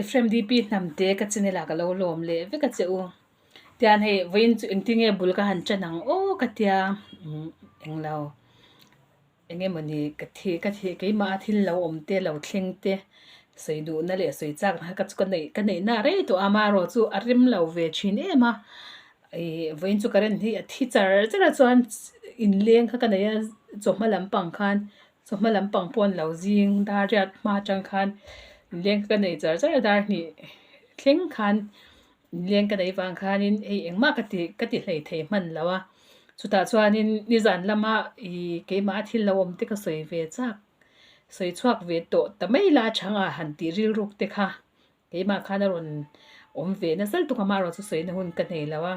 Ephraim DP hnamte ka channel ah ka lo lawm leh vek a che u. Tian hei vawiin chu engtin nge bul ka han ṭan ang aw ka tia umm englo eng emawni ka thi ka thi keimah a thil lo awm te lo thleng te sawi duhna leh sawi chakna kha chu ka neih ka neih na rei tawh a amaherawh chu a rem lo ve thin em a ih vawiin chu current hi a thi char char a chuan inleng kha ka nei a chawhma lampang khan Chawhma lampang pawh an lo zing dar riat hma atang khan inleng ka nei char char a dar hnih thleng khan inleng ka neih vang khanin hei engmah ka ti ka ti hlei thei hman lo a chutah chuanin nizan lama ih keimah a thil lo awm te ka sawi ve chak sawi chhuak ve tawh ta mai la a chhang ah han tih rilruk te kha keimah khan a rawn awm ve nasa lutuk a amaherawhchu sawi na hun ka nei lo a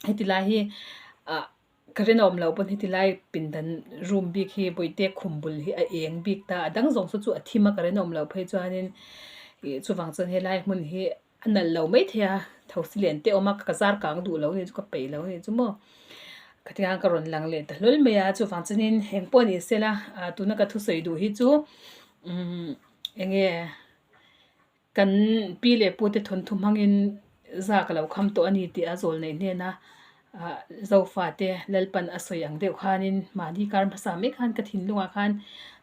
heti lai hi ah. Ka rinawm loh pawn heti lai pindan room bik hi bawihte khum bul hi a eng bik ta a dang zawng saw chu a thim a ka rinawm loh phei chuanin ih chuvang chuan helai hmun hi a nalh lo maithei a thosi lian te awm a ka zar kang duh lo a ni chu ka peih lo a ni chu maw khatiang ka rawn lang leh ta hlawl mai a chuvang chuanin eng pawh ni sela ah tuna ka thusawi duh hi chu umm eng nge. Kan pi leh pute thawnthu hmangin za ka lo kham tawh a ni tih a zawl neih hnena ah Zofate Lalpan a sawi ang deuh khanin mahni kar hmasa mai khan ka thinlungah khan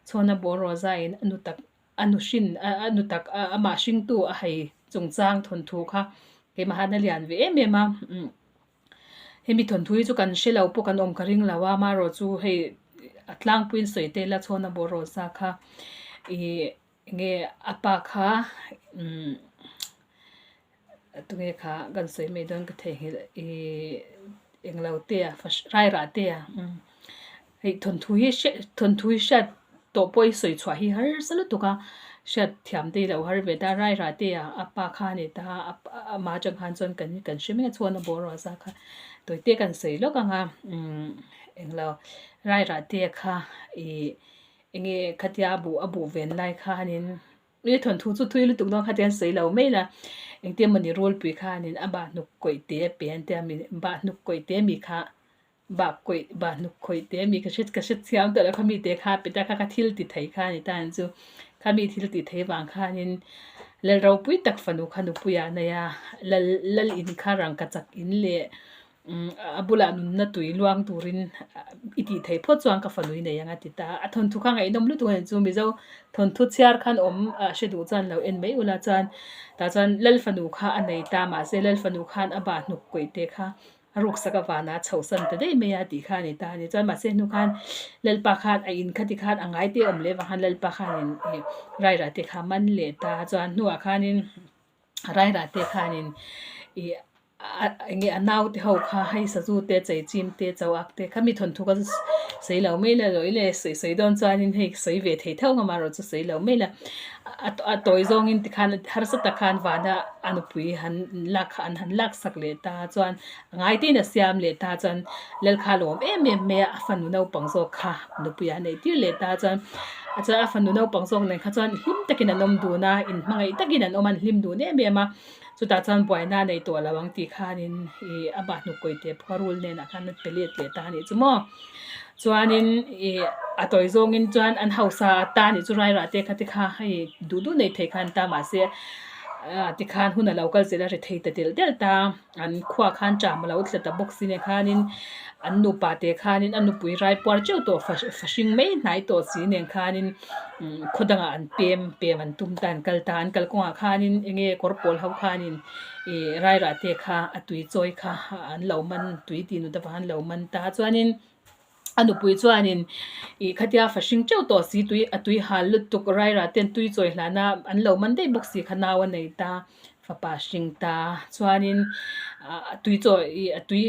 Chhawna Bawr Rawzain a nu tak a nu hrin a nu tak amah hringtu a hei chungchang thawnthu kha keimah han a lian ve em em a. Hemi thawnthu hi chu kan hre lo pawh kan awm ka ring lo a amaherawh chu hei a tlangpuiin sawi te la Chhawna Bawr Rawza kha ih Enge a pa kha umm tunge kha kan sawi mai dawn ka theihnghilh ihh englo te a rairah te a umm hei thawnthu hi hriat thawnthu hi hriat tawh pawh hi sawi chhuah hi harsa lutuk a hriat thiam te hi lo har ve ta rairah te a a pa kha a ni ta a amah atang khan chuan kan kan hre mai a chhuan a bawr rawh za kha tawite kan sawi lawk ang a umm englo rairah te kha ihh. Enge khatia a buh a buh ven lai khanin mi thawnthu chu thui lutuk dawn khatia an sawi lo mai la engtin emawni rulpui khanin a bah hnuk kawih te a pe an tia mi bah hnuk kawih te mi kha bah kawih bah hnuk khawih te mi ka hre ka hre chiang tawh lo kha mi te kha a pe ta kha kha thil ti thei kha a ni ta ang chu kha mi thil ti thei vang khanin lal ropui tak fanu kha nupui ah a nei a lal lal in kha rangkachak in leh Umm a bulah nunna tui luang turin i tih theih phawt chuan ka fanu i nei ang a ti ta a. A thawnthu kha ngaihnawm lutuk a ni chu Mizo thawnthu chhiar khan awm ah hre duh chuan lo en mai ula chuan tah chuan Lal fanu kha a nei ta mahse Lal fanu khan a bah hnuk kawih te kha a ruksak avana a chhohsan ta daih mai a tih kha a ni ta a ni. Chuan mahse hnu khan Lalpa khan a in kha ti khan a ngai te awm leh vang khan Lalpa khanin ih rairah te kha man leh ta chuan hnuah khanin rairah te khanin ih eng nge a naute ho kha hei sazu te cheichim te chauak te kha mi thawnthu kha chu sawi lo mai la lawi le sawi sawi dawn chuanin hei sawi ve thei tho ang amaherawh chu sawi lo mai la a a tawi zawngin tikhan harsa tak khan vana a nupui han lak kha an han lak sak leh ta chuan a ngai tein a siam leh ta chuan lalkha lawm em em mai a a fanu naupang zawk kha nupui a neih tir leh ta chuan chuan a fanu naupang zawk nen kha chuan hlim takin an awm dun a inhmangaih takin an awm a an hlim dun em em a. Chutah chuan buaina a nei tawh lo ang tih khanin ih a bah hnuk kawi teh pawh a rul hnenah khan a pe let leh ta a nih chu maw. Chuanin ih a tawi zawngin chuan an hausa a ta nih chu rairah te kha te kha hei duh duh nei thei khan ta mahse ah tikhan hun a lo kal zel a ri thei ta delh delh ta an khuaa khan ṭam a lo tla ta bawk si nen khanin an nupa te khanin a nupui rai puar teuh tawh fa fahring mai hnai tawh si nen khanin. Khaw dangah an pem pem an tum ta an kal ta an kal kawngah khanin eng nge kawr pawl ho khanin ih rairah te kha a tui chawi kha an lo man tui tih nut avang an lo man ta chuanin a nupui chuanin ih khatia fahring teuh tawh si tui a tui hal lutuk rairah ten tui chawi hlana an lo man daih bawk si kha nau a nei ta fapa hring ta chuanin ah tui chawi ih a tui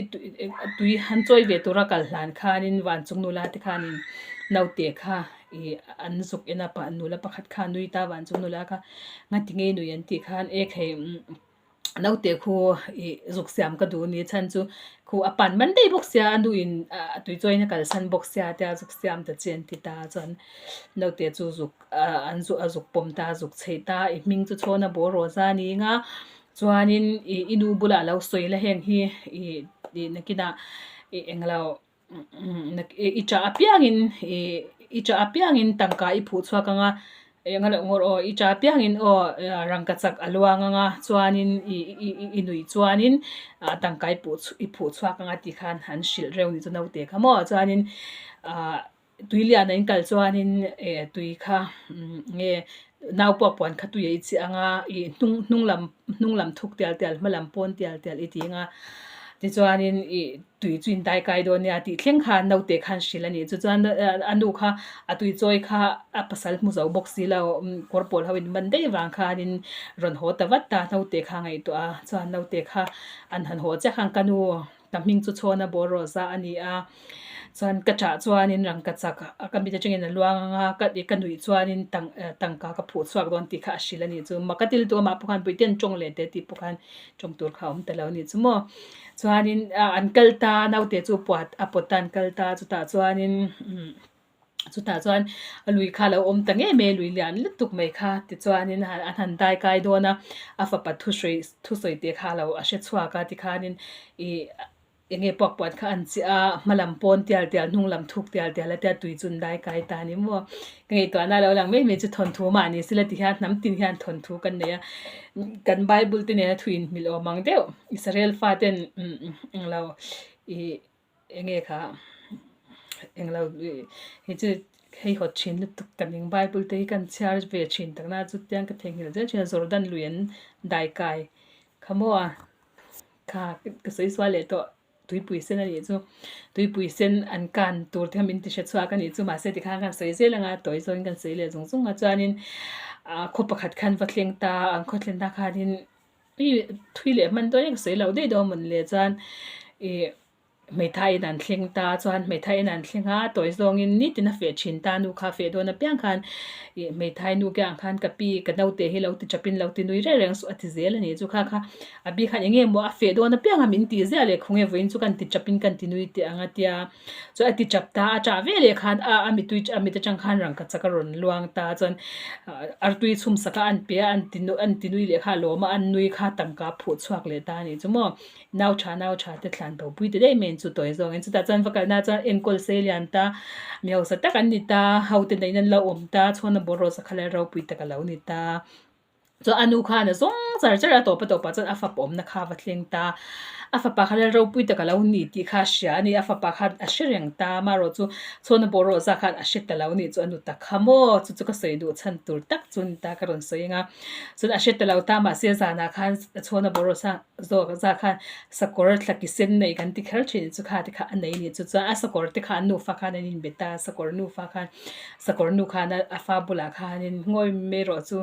tui han chawi ve tura kal hlan khanin van chung nula te khanin naute kha. Ih an zuk en a pah nula pakhat kha a nui ta van chu nula kha ngati ngei nui an tih khan ek hei naute khu ih zuk siam ka duh ni chhan chu khu a pan man daih bawk sia a nuin a tui chuan a kalsan bawk sia tia zuk siam ta che an ti ta chuan naute chu zuk ah an zuk a zuk pawm ta zuk chheih ta i hming chu chhawn a bawr rawh za ni anga chuanin ih i nu bulah lo sawi la heng hi ih ih nakinah ih englo. I chah apiangin i chah apiangin tangka i phuh chhuak ang a, Eng a loh ngawr aw, i ṭah apiangin aw rangka chak a luang ang a, chuanin i i nuih chuanin tangka i puh i phuh chhuak ang a tih khan an hrilh reuh ni chu naute kha maw. Chuanin ah tui lian a in kal chuanin eh tui kha nge nau puak puan kha tui a i chiah ang a, i hnung hnung lam hnung lam thuk tial tial hma lam pawn tial tial i ti ang a, tichuanin ih tui chu in dai kai dawn nia tih thleng khan naute khan hrilh a ni. Chu chuan a nu kha a tui chawi kha a pasal hmu zo bawk si lo kawr pawl ho in man daih vang khanin rawn haw ta vat ta naute kha ngaihtuah a, chuan naute kha an han haw chiah khan ka nu ka hming chu chhawn a bawr rawh za a ni a, chuan ka chah chuanin rangka chak a ka mit atangin a luang ang a, ka ka nuih chuanin tang tangka ka phuh chhuak dawn tih kha a hrilh a ni chu. Mak a til tu amah pawh khan puite'n tawng leh teh tih pawh khan tawng tur kha a awm ta lo a ni chu maw. Chuanin an kal ta naute chu puat a pawt a an kal ta chutah chuanin chutah chuan a lui kha a lo awm ta ngei mai a lui lian lutuk mai kha tichuanin an han dai kai dawn a a fapa thusawi thusawi te kha a lo a hre chhuak a tikhanin ih eng nge puak puat kha an chiah a hma lam pawn tial tial hnung lam thuk tial tial a tia tui chu an dai kai ta a ni maw ka ngaihtuahna a lo lang mai mai chu thawnthu mahni sila ti hian hnam tin hian thawnthu kan nei a kan bible te nena thu inhmilh awm ang deuh Israel faten englo ih eng nge kha englo ih hei chu hei hawt thin lutuk ka ning bible te hi kan chhiar ve thin tak na chutiang ka theihnghilh zel thin a Jordan lui an dai kai kha maw a kha ka sawi sual leh tawh tuipui sen a nih chu tuipui sen an kan tur te kha min ti hre chhuak a nih chu mahse tikhan kan sawi zel ang a tawi zawngin kan sawi leh zung zung a chuanin ah khaw pakhat khan va thleng ta a an khaw thlen ta khanin ih thui leh hman dawn em ka sawi loh daih dawn mawn le chuan ih hmeithai in an thleng ta chuan hmeithai in an thleng a tawi zawngin nitin a feh thin ta nu kha feh dawn apiang khan ih hmeithai nu te ang khan ka pi ka naute hi lo ti tap in lo ti nui reng reng suh a ti zel a ni chu kha kha a pi khan eng nge maw a feh dawn apiang a min tih ziah leh khawnge vawiin chu kan ti tap in kan ti nui teh ang a tia chuan a ti tap ta a tah ve leh khan a a mitui a mit atang khan rangkachak a rawn luang ta chuan artui chhum sak a an pe a an ti an ti nui leh kha a lawm a an nui kha tangka a phuh chhuak leh ta a nih chu maw nau tha nau tha te thlan bo pui ta daih mai chu tawi zawngin chutah chuan va kalna chuan enkawl sei lian ta mi hausa tak an ni ta ho te neihna an lo awm ta chhuan a bawlhhlawh zakha leh ropui tak a lo ni ta. Chuan a nu khan a zawng char char a, a tawp a tawpah chuan a fapa awmna kha a va thleng ta. A fapa kha lal ropui tak a lo ni tih kha a hria a ni. A fapa khan a hre reng ta amaherawh chu chhuan a bawlhhlawh zah khan a hre ta lo nih chu a nu tak kha maw chu chu ka sawi duh chhan tur tak chu ni ta ka rawn sawi ang a. Chuan a hre ta lo ta mahse zanah khan chhuan a bawlhhlawh zah zawk zah khan sakawr thla ki sen nei kan ti kher thin chu kha te kha a nei a ni. Chu chuan a sakawr te kha an nufa khan an inbe ta a, sakawr nufa khan Sakawr nu khan a fa bulah khanin ngawi mai rawh chu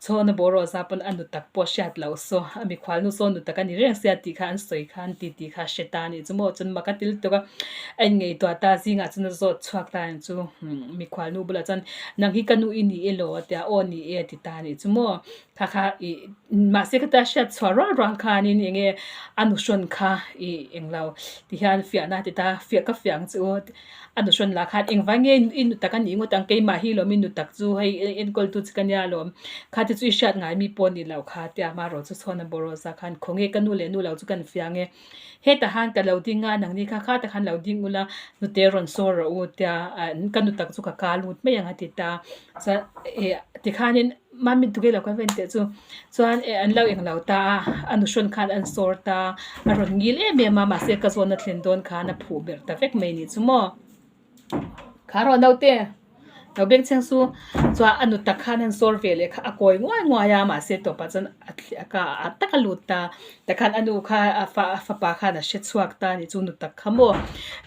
chhawna bawr rawh za pawn a nu tak pawh hriat loh saw a mikhual nu saw nu tak a ni reng sia tih kha an sawi khan ti tih kha a hre ta a nih chu maw chuan mak a ti lutuk a a inngaihtuah ta zingah chuan a zawt chhuak ta a nih chu mikhual nu bulah chuan nang hi ka nu i ni elaw a tia aw ni e a ti ta a nih chu maw kha kha ih mahse khata hriat chhuah rual rual khanin eng nge a nu hrawn kha ih englo ti hian fiahna a ti ta fiah ka fiah ang chu A nu hrawn lah khan engvai nge i nu tak a nih ngawt ang keimah hi lawm i nu tak chu hei enkawl tu che ka nia lawm kha te chu i hriat ngai mi pawh ni loh kha tia amaherawh chu chhuan a bawrh za khan khawnge ka nu leh nu lo chu kan fia nge hetah han ka lo ding a nangni kha kha tak han lo ding ula nute rawn sawr rawh u tia ka nu tak chu ka ka lut mai ang a ti ta chuan ih tikhanin Mami duke lo kan va inteh chu chuan eh an lo englo ta a a nu hrawn khan an sawr ta a rawn ngil em em a mahse ka zawn a thlen dawn khan a phuh ber ta vek mai ni chu maw kha rawh naute lo beng chheng chu chuan a nu tak khan an sawr ve leh kha a kawi nguai nguai a mahse tawpah chuan a thli a ka a tak a lut ta tikhan a nu kha a fa a fapa khan a hre chhuak ta a nih chu nu tak kha maw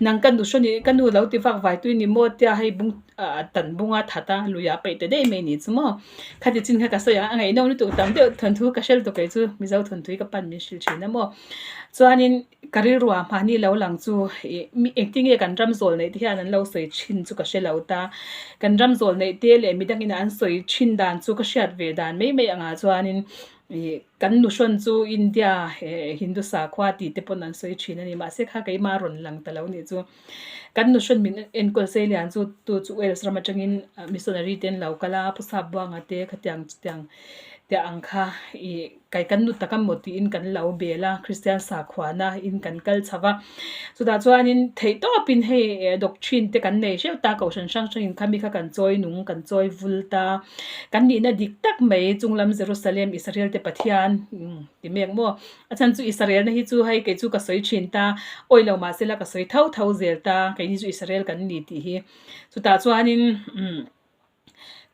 nang ka nu hrawn i ka nu lo ti vak vai tui ni maw tia hei bung ah tan bunga that a lui ah paih ta daih mai ni chu maw khati chin kha ka sawi ang a ngaihnawm lutuk tam deuh thawnthu ka hre lutuk kei chu mizo thawnthu hi ka pan min hrilh thin a maw chuanin ka rilru ah mahni lo lang chu ih mi engtin nge kan ram zawl neih te hian an lo sawi thin chu ka hre lo ta kan ram zawl neih te leh midang in an sawi thin dan chu ka hriat ve dan mai mai angah chuanin ih kan nu hrawn chu India eh Hindu sakhua tih te pawn an sawi thin a ni mahse kha keimah a rawn lang ta lo nih chu. Kan nu hrawn min enkawl sei lian chu tu chu Wales ram atangin missionary te an lo kal a Pu Sap Buanga te khatiang chutiang. Tiah ang kha ih kai kan nu tak amaw tiin kan lo bel a, Kristian sakhuana in kan kal chho va. Chutah chuanin theih tawpin hei doctrine te kan nei hreuh ta, kohhran hrang hrangin khami kha kan chawi nung, kan chawi vul ta. Kan nihna dik tak mai chunglam Jerusalem Israel te Pathian ti mek maw? A chhan chu Israel na hi chu hei kei chu ka sawi thin ta, awi lo mahsela ka sawi tho tho zel ta, keini chu Israel kan ni tih hi. Chutah chuanin umm.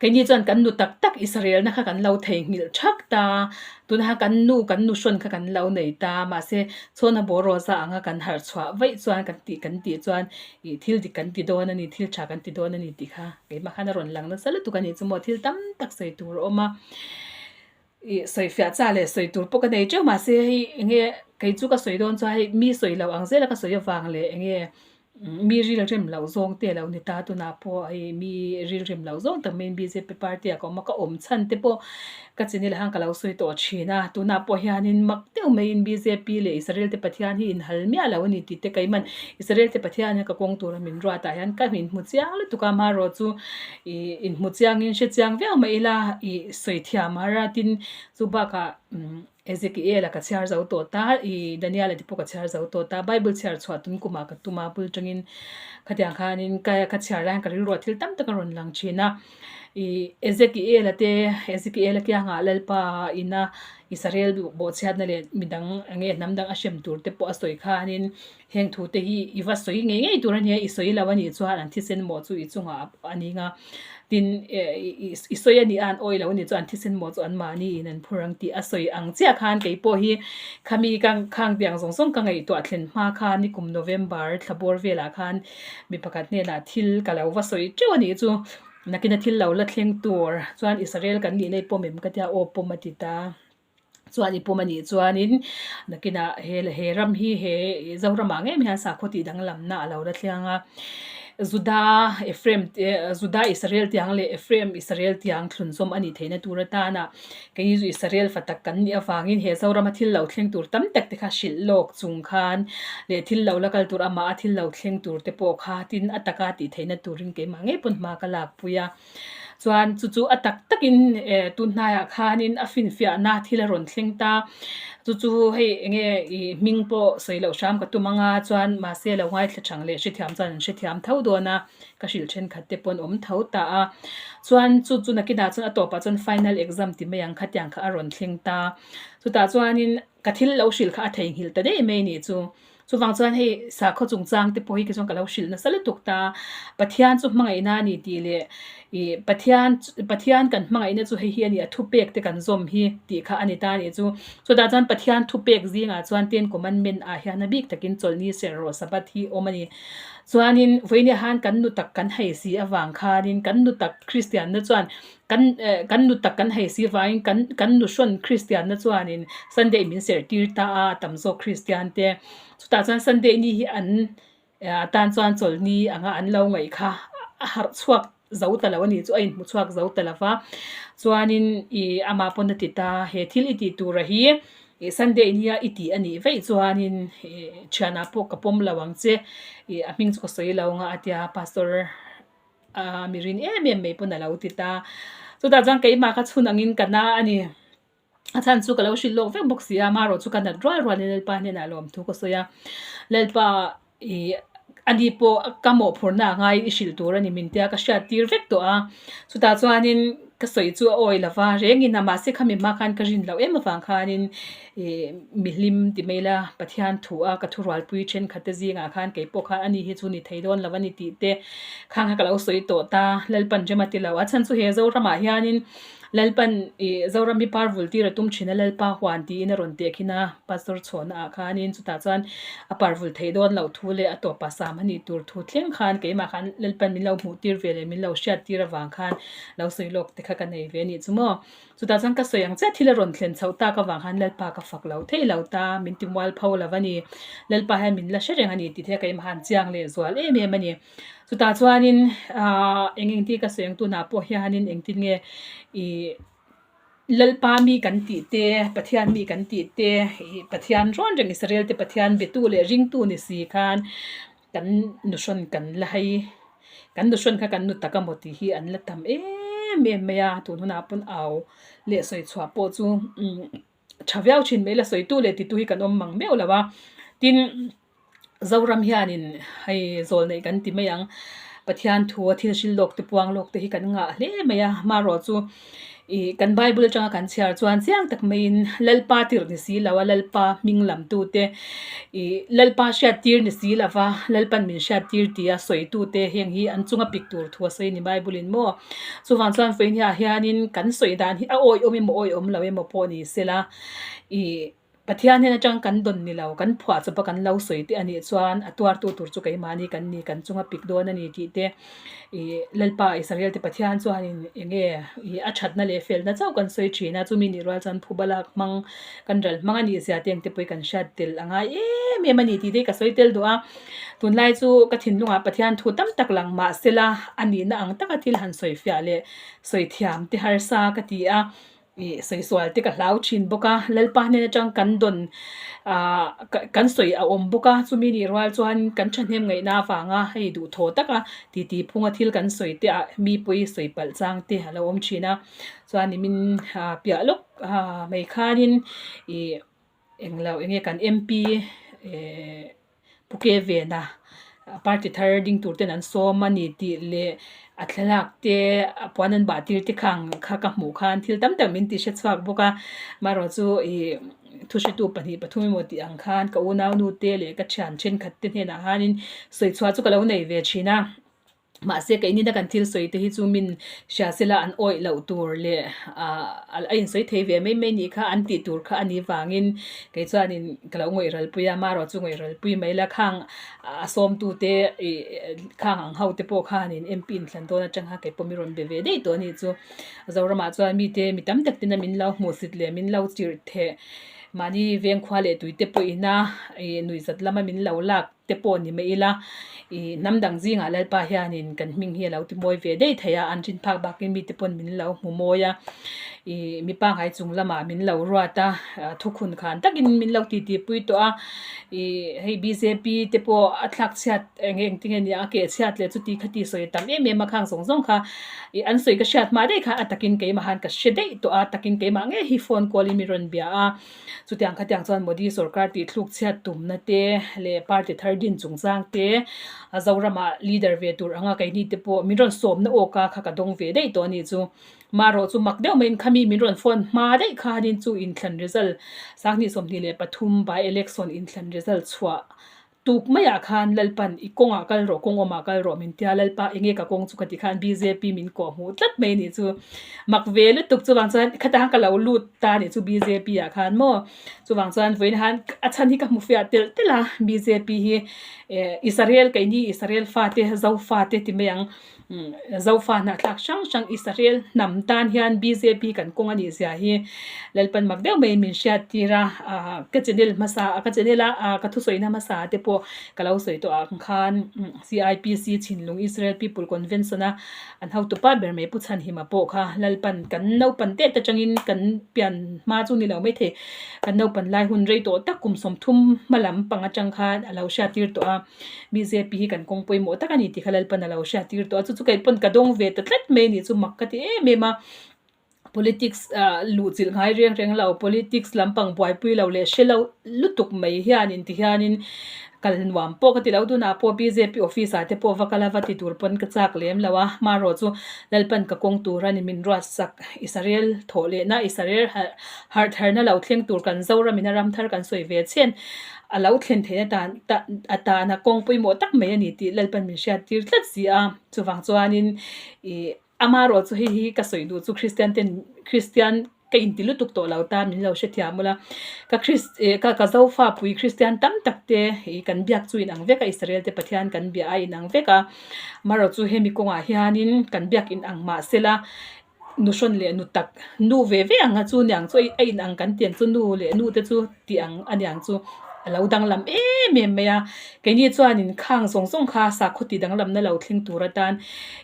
Keini chuan kan nu tak tak Israelna kha kan lo theihnghilh thak ta, tunah kan nu kan nu hrawn kha kan lo nei ta, mahse chhawna bawr rawza anga kan harh chhuah vaih chuan kan tih kan tih chuan ih thil dik kan ti dawn a ni, thil tha kan ti dawn a ni tih kha keimah khan a rawn lang nasa lutuk a nih chu maw, thil tam tak sawi tur a awm a, ih sawi fiah cha leh sawi tur pawh ka nei teuh mahse hei enge kei chu ka sawi dawn chuan hei mi sawi loh ang zela ka sawi avang leh enge Mi rilrem loh zawng te a lo ni ta, tunah pawh hei mi rilrem loh zawng tak maiin bjp party ah ka awm a, ka awm chhan te pawh ka channel ah khan ka lo sawi tawh thin a, tunah pawh hianin mak deuh maiin bjp leh Israel te Pathian hi inhal miah lo a ni tih te keiman Israel te Pathian hian ka kawng tura min ruat ah hian ka inhmu chiang lutuk a, amaherawh chu ih inhmu chiangin hre chiang viau mai ila ih sawi thiam har a tin chu bakah umm. Ezekiel-a ka chhiar zo tawh ta, i Daniel-a te pawh ka chhiar zo tawh ta. Bible chhiar chhuah tum kumah ka tum a, bul tangin khatiang khanin ka ka chhiar lai hian ka rilruah thil tam tak a rawn lang thin a. I Ezekiel-a te, Ezekiel-a kiangah Lalpa ina Israel bawhchhiatna leh midang eng nge hnam dang a hrem tur te pawh a sawi khanin heng thu te hi i va sawi ngei ngei tur a nia, i sawi lo a nih chuan an thisen mawh chu i chungah a ning a. Tin, i sawi a nih a, an awi lo a nih chuan an thisen mawh chu anmahni in an phur ang tih a sawi ang chiah khan kei pawh hi khami ka khang tiang zawng zawng ka ngaihtuah thlen hma khan nikum November thla bawr velah khan mi pakhat hnenah thil ka lo va sawi teuh a nih chu. Nakina thil lo la thleng tur chuan Israel kan nihna i pawm em ka tia aw pawm a ti ta. Chuan i pawm a nih chuanin nakinah he he ram hi he Zoramah ngei mai hian sakhaw tih danglamna a lo la thleng a, Juda Ephraim te Juda Israel tiang leh Ephraim Israel tiang thlunzawm a nih theihna tur atana keini chu Israel fa tak kan nih avangin he Zorama thil lo thleng tur tam tak te kha hrilh lawk chung khan leh thil lo la kal tur amah a thil lo thleng tur te pawh kha tin a taka tih theihna turin keimah ngei pawn hma ka lakpui a. Chuan chu chu a tak takin eh tun hnaiah khanin a finfiahna thil a rawn thleng ta. Chu chu hei eng nge ih hming pawh sawi loh hram ka tum anga chuan mahse lo ngaithla chang leh hrethiam chuan an hrethiam tho dawn a, ka hrilh thenkhat te pawh an awm tho ta a. Chuan chu chu nakinah chuan a tawpah chuan final exam ti mai ang khatiang kha a rawn thleng ta. Chutah chuanin ka thil lo hrilh kha a theihnghilh ta daih mai a nih chu. Chuvang chuan hei sakhaw chungchang te pawh hi keichuan ka lo hrilh nasa lutuk ta. Pathian chu hmangaihna a ni tih leh ih Pathian Pathian kan hmangaihna chu hei hi a ni a thupek te kan zawm hi tih kha a ni ta a nih chu. Chutah chuan Pathian thupek zingah chuan Ten Commandment ah hian a bik takin chawlhni serh rawh Sabbath hi awm a ni. Chuanin vawiin hian kan nu tak kan hei si avang khanin kan nu tak Kristianna chuan Kan eh kan nu tak kan hei si vangin kan kan nu hrawn Kristianna chuanin Sunday min serh tir ta a, a tam zawk Kristian te. Chutah chuan Sunday ni hi an eh atan chuan chawlhni anga an lo ngaih kha a harh chhuak zo ta lo a nih chu a inhmu chhuak zo ta lo va. Chuanin ih amah pawn a ti ta, he thil i tih tura hi ih Sunday nia i tih a nih vaih chuanin ih thianah pawh ka pawm lo ang che ih a hming chu ka sawi lo ang a a tia Pastor. A mi rin em em mai pawn a lo ti ta. Chutah chuan keimah ka chhun angin ka na a ni. A chhan chu ka lo hrilh lawk vek bawk si a, amaherawh chu ka nat rual rualin Lalpa hnenah lawmthu ka sawi a. Lalpa ih ani pawh ka mawhphurhna a ngaiin i hrilh tur a ni min tia ka hriat tir vek tawh a. Chutah chuanin ka sawi chu a awi lo va, rengin a mahse khami hma khan ka rin loh em avang khanin Ih mihlim ti mai la, Pathian thu a ka thurualpui thenkhat te zingah khan kei pawh khan ani hi chu ni thei dawn lo a ni tih te khang kha ka lo sawi tawh ta, Lalpan rem a ti lo. A chhan chu he Zoramah hianin Lalpan ih Zoram hi par vul tir a tum thin a, Lalpa huan tiin a rawn teh khin a, Pastor chhuahna ah khanin chutah chuan a par vul thei dawn loh thu leh a tawpah sam a nih tur thu thleng khan keimah khan Lalpan min lo hmuh tir ve leh min lo hriat tir avang khan lo sawi lawk te kha ka nei ve a nih chu maw. Chutah chuan ka sawi ang chiah thil a rawn thlen chhoh tak avang khan Lalpa ka fak lo thei lo ta, min ti mual pho lo a ni. Lalpa hian min la hre reng a ni tih te keimah han chiang leh zual em em a ni. Chutah chuanin aah eng eng tih ka sawi ang tunah pawh hianin engtin nge ih Lalpa mi kan tih te, Pathian mi kan tih te, ih Pathian rawn reng Israel te Pathian betu leh ringtu ni si khan kan nuhrawn kan la hei, kan nuhrawn kha kan nu tak amaw tih hi an la tam em. em em mai a, tun hunah pawn au leh sawi chhuah pawh chu umm tha viau thin mai la sawitu leh titu hi kan awm mang meuh lo a, tin Zoram hianin hei zawl neih kan ti mai ang, Pathian thu a thil hrilh lawk te puang lawk te hi kan ngah hle mai a, marawh chu ih kan Bible atanga kan chhiar chuan chiang tak maiin Lalpa tirh ni si lo a, Lalpa hming lam tu te ih Lalpa hriat tir ni si lo va, Lalpan min hriat tir tia sawi tu te heng hi an chunga pik tur thu a sawi a ni Bible in maw. Chuvang chuan vawiin hianin kan sawi dan hi a awihawm emaw awihawm lo emaw pawh ni sela ih Pathian hian atang kan dawn ni lo, kan phuah chawp a kan lo sawi te a nih chuan a tuartu tur chu keimahni kan ni, kan chunga pik dawn a ni tih te ih Lalpa Israel te Pathian chuanin eng nge ih a thatna leh felna chauh kan sawi thin a, chumi nih rual chuan phuba lak hmang kan ral hmang a nih zia te engte pawh hi kan hriat tel a ngai em em a ni tih te hi ka sawi tel duh a. Tunlai chu ka thinlungah Pathian thu tam tak lang mah sela a nihna ang taka thil han sawi fiah leh sawi thiam te harsa ka ti a. Ih sawi sual te ka hlau thin bawk a, Lalpa hnen atang kan dawn ah kan sawi a awm bawk a, chumi nih rual chuan kan thahnem ngaihna avanga hei duhthaw taka titi phunga thil kan sawi te ah mi pawi sawi palh chang te a lo awm thin a, chuan nimin piah lawk mai khanin ih Englo enge kan MP eh Pu Ke Vena party thar ding tur ten an sawm a ni tih leh a thlalak te a puan an bah tir te khang kha ka hmuh khan thil tam tak min ti hre chhuak bawk a marawh chu ih thuhretu pahnih pathum emaw tih ang khan ka unau nu te leh ka thian thenkhat te hnenah khanin sawi chhuah chu ka lo nei ve thin a. Mahse keinina kan thil sawi te hi chu min hria sela an awih loh tur leh ah a insawi thei ve mai mai nih kha an tih tur kha a nih vangin kei chuanin ka lo ngawih ral pui a, marawh chu ngawih ral pui mai la khang a sawmtu te ih khang ang ho te pawh khanin MP inthlan dawn atang kha kei pawh mi rawn be ve daih tawh a nih chu. Zoramah chuan mite mi tam tak tena min lo hmuhsit leh min lo chirh theh mahni vengkhua leh tuite pawhina ih nuihzat lama min lo lak te pawh ni mai ila, ih hnam dang zingah Lalpa hianin kan hming hi a lo ti mawi ve daih thei a, an rin phak bakin mite pawn min lo hmu mawi a, ih mi pangngai chung lamah min lo ruat a, thukhun khan takin min lo titi pui tawh a, ih hei bjp te pawh a thlak chhiat eng eng tinge nia a keh chhiat leh chuti khati sawi tam em em a khang zawng zawng kha ih an sawi ka hriat hma daih khan a takin keimah han ka hre daih tawh a, takin keimah ngei hi phone call in mi rawn bia a. Chutiang khatiang chuan Modi sorkar tih thluk chhiat tumna te leh party thar din chungchang te a Zoramah leader ve tur anga keini te pawh min rawn sawmna awka kha ka dawng ve daih tawh a nih chu. Marawh chu mak deuh maiin khami min rawn phone hma daih khanin chu inthlan result Sanghnih 23 by election inthlan result chhuah Tuk maiah khan Lalpan i kawngah kal rawh, kawng awmah kal rawh min tia, Lalpa enge ka kawng chu ka ti khan bjp min kawh hmuh tlat mai anih chu. Mak ve lutuk chuvang chuan khatah khan ka lo lut ta anih chu bjp ah khan maw. Chuvang chuan vawiin khan a chhan hi ka hmu fiah telh telh a bjp hi eh Israel keini Israel fate Zofate ti mai ang. Zofa hnahthlak hrang hrang Israel hnam tan hian bjp kan kawng a nih zia hi Lalpan mak deuh maiin min hriat tir a, ka channel hmasa ka channel a ka thusawina hmasa te pawh ka lo sawi tawh ang khan CIPC Chhinlung Israel People Convention a an hotupa ber mai Pu Chhanhima pawh kha Lalpan kan naupan tet atangin kan pian hma chu ni lo maithei kan naupan lai hun rei tawh tak kum 30 hma lam pang atang khan a lo hriat tir tawh a. Bjp hi kan kawng pawimawh tak a ni tih kha Lalpan a lo hriat tir tawh a, chu chu kei pawn ka dawng ve ta tlat mai a ni chu mak ka ti em em a. Politics ah luh chilh ngai reng reng lo, politics lampang buaipui lo leh hre lo lutuk mai hianin ti hianin kal nuam pawh ka ti lo, tunah pawh bjp office ah te pawh va kal a va ti tur pawn ka chak lem lo a, hmarawh chu Lalpan ka kawng tur a ni min ruat sak Israel thawh lehna Israel harh tharna lo thleng tur kan Zoramin a ram thar kan sawi ve chhen A lo thlen theihna tan ta atana kawng pawimawh tak mai a ni tih Lalpan min hriat tir tlat si a. Chuvang chuanin ih amarawh chu hei hi ka sawi duh chu Kristian ten Kristian ka inti lutuk tawh lo ta min lo hrethiam ula. Ka Kris eh ka ka Zofa pui Kristian tam tak te ih kan biak chu inang vek a Israel te Pathian kan bia a inang vek a. Amarawh chu hemi kawngah hianin kan biak inang mahsela Nu hrawn leh nu tak, nu ve ve ang a chu niang chu a in ang kan tiang chu nu leh nu te chu tih ang a niang chu a lo danglam em em mai a. Keini chuanin khang zawng zawng kha sakhaw tih danglamna lo thleng tur atan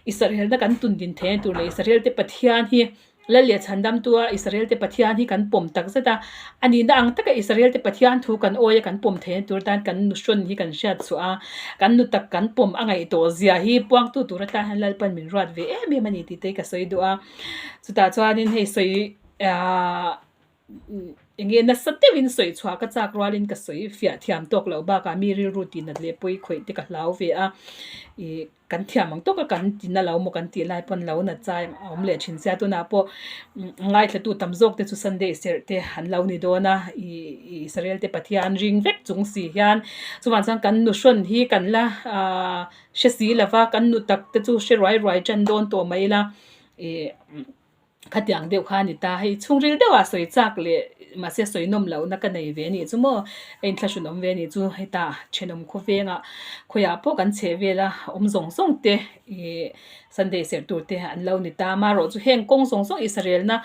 Israel na kan tun din theihna tur leh Israel te Pathian hi. Lal leh Chhandamtua Israel te Pathian hi kan pawm tak zet a, a nihna ang taka Israel te Pathian thu kan awi a kan pawm theihna tur tan kan nu hrawn hi kan hriat chhuah a, kan nu tak kan pawm a ngaih tawh zia hi puangtu tur atan hian Lalpan min ruat ve em em a ni tih te hi ka sawi duh a. Chutah chuanin hei sawi ahh Eng nge nasa deuhin sawi chhuah ka chak rualin ka sawi fiah thiam tawk loh bakah mi rilru tihnat leh pawi khawih te ka hlau ve a, ih kan thiam ang tawka kan tina lo maw kan tih lai pawn lo nat chai a awm leh thin sia tunah pawh ngaithlatu tam zawk te chu Sunday serh te an lo ni dawn a, ih Israel te Pathian ring vek chung si hian chuvang chuan kan nu hrawn hi kan la ah hre si lova kan nu tak te chu hre ruai ruai tan dawn tawh mai ila ih. Khatiang deuh kha a ni ta. Hei chhungril deuhah sawi chak leh mahse sawi nawm lohna ka nei ve a nih chu maw? A inthlahrun awm ve a nih chu. Hetah thenawm khawvengah khawiah pawh kan chheh vel a, awm zawng zawng te ih Sunday serh tur te an lo ni ta. Amaherawh chu heng kawng zawng zawng Israelna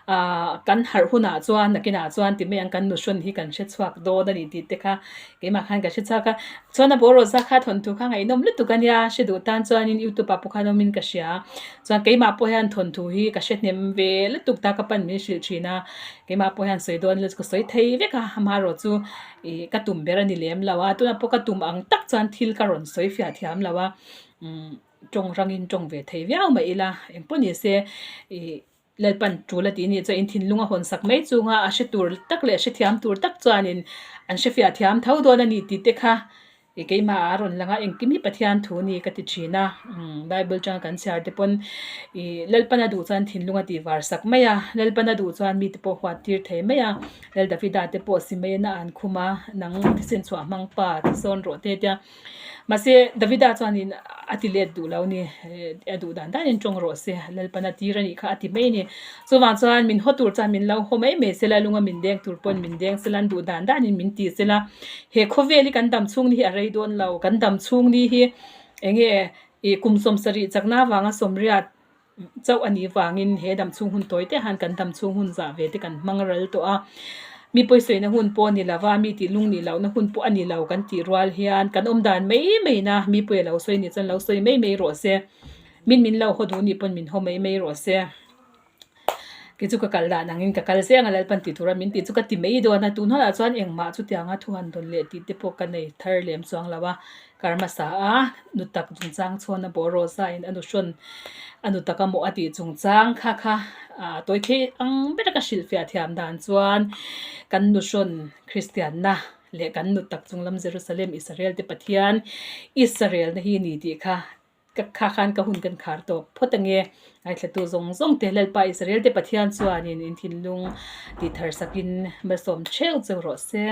ah kan harh hunah chuan nakinah chuan ti mai ang kan nuhrawn hi kan hre chhuak dawn a ni tih te kha keimah khan ka hre chhuak a. Chuan a bawraw za kha thawnthu kha ngaihnawm lutuk a nia, hre duh tan chuanin youtube ah pawh khan awmin ka hria. Chuan keimah pawh hian thawnthu hi ka hre hnem ve lutuk ta ka pan min hrilh thin a, keimah pawh hian sawi dawn ila chu ka sawi thei vek a, amaherawh chu ih ka tum ber a ni lem lo a, tunah pawh ka tum ang tak chuan thil ka rawn sawi fiah thiam lo a, umm tawng rangin tawng ve thei viau mah ila engpawh ni se ih. Lalpan tul a tih nih chuan in thinlung a hawn sak mai chunga a hre tur tak leh hre thiam tur tak chuanin an hre fiah thiam tho dawn a ni tih te kha i keimah ah a rawn lang a, engkim hi Pathian thu ni ka ti thin a, Bible tanga kan chhiar te pawn i Lalpan a duh chuan thinlung a tih var sak mai a, Lalpan a duh chuan mite pawh huat tir thei mai a, Lal Davida te pawh Simeon a an khum a, nang thisen chhuah hmang pa ti sawn rawh te tia. Mahse, Davida chuanin a ti let duh lo ni, a duh dan danin tawng rawh se, Lalpan a tir a nih kha a ti mai a ni. Chuvang chuan min haw tur chuan min lo haw mai mai sela, lunga min deng tur pawn min deng sela, an duh dan danin min ti sela. He khawvel hi kan dam chhung ni hi a rei dawn lo, kan dam chhung ni hi eng nge ih kum 70 chakna avanga sawmriat chauh a nih vangin he dam chhung hun tawi te han kan dam chhung hun zah ve te kan hmang ral tawh a, mi pawisawina hun pawh a ni lo va, mi tih lung nih lohna hun pawh a ni lo kan tih rual hian kan awm dan mai mai na mi pawi a lo sawi nih chuan lo sawi mai mai rawh se, min min lo haw duh nih pawn min haw mai mai rawh se. Kei chu ka kal dan angin ka kal zeng a Lalpan tih tura min tih chu ka ti mai dawn a, tun hunah chuan engmah chutianga thu han dawn leh tih te pawh ka nei thar lem chuang lo a. Karmasa a nu tak chungchang chhawn a bawraw zain a nu hrawn a nu tak a mawh a tih chungchang kha kha ah tawi thei ang ber a ka hrilhfiah thiam dan chuan kan nu hrawn Kristianna leh kan nu tak chunglam Jerusalem Israel te Pathian Israel na hi ni tih kha Ka kha khan ka hun kan khar tawp phawt ange. Ngaithlatu zawng zawng te Lalpa Israel te Pathian chuanin in thinlung tih thar sakin malsawm theuh cheu rawh se.